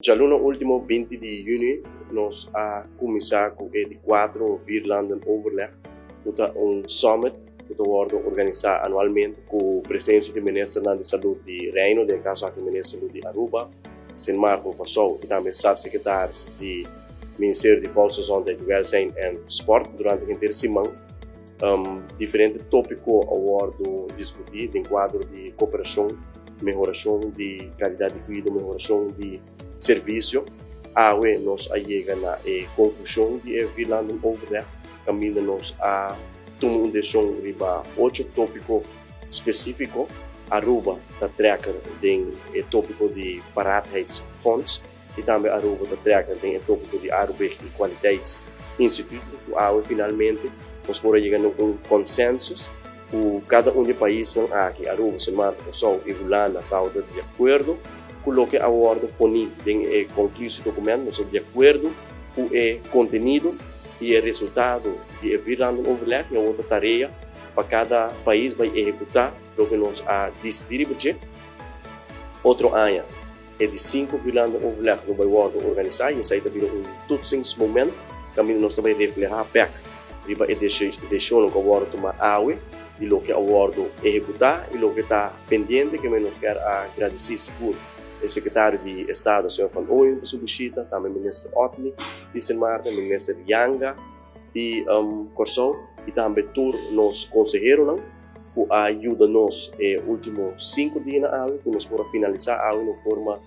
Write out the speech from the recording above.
Djaluna último, 20 di yüni, nos a kuminsá ku e di kuater Vierlandenoverleg, ku ta un summit ku ta wòrdu organisá anualmente ku presensia di ministernan di salú di Reino, den kaso aki minister di salú di Aruba, Sint Maarten, Kòrsou i tambe staatssecretaris di Ministerio di Volksgezondheid, Welzijn en Sport. Durante henter siman, diferente tópiko a wòrdu diskutí den kuadro di kooperashon, mehorashon di kalidat di kuido, mehorashon di servisio. Awe nos a yega na e konklushon di e Vierlandenoverleg, kaminda nos a tuma un desishon riba ocho tópiko spesífiko. Aruba ta trekker den e tópiko di paraatheidsfonds i tambe Aruba ta trekker den e tópiko di Arubig i kwaliteitsinstituut. Ku awe finalmente nos por a yega na un konsensus ku kada un di e paisnan aki, Aruba, Sint Maarten, Kòrsou i Hulanda, tabata di akuerdo ku loke a wòrdu poní den e konklusiedokument. Nos ta di akuerdo ku e kontenido i e resultado di e Vierlandenoverleg i awor ta tarea pa kada pais bai ehekutá loke nos a disidí riba dje. Otro aña e di sinku Vierlandenoverleg lo bai wòrdu organisá i esei ta bira un toetsingsmoment kaminda nos ta bai reflehá bèk riba e desishonnan ku a wòrdu tumá awe di loke a wòrdu ehekutá i loke ta pendiente. Ke nos kier a gradisí sigur e sekretario di Estado, señor Van Ooyen, pa su bishita, tambe minister Otley di Sint Maarten, minister Yanga di Kòrsou i tambe tur nos konseheronan ku a yuda nos e último 5 dianan awe ku nos por a finalisá awe na forma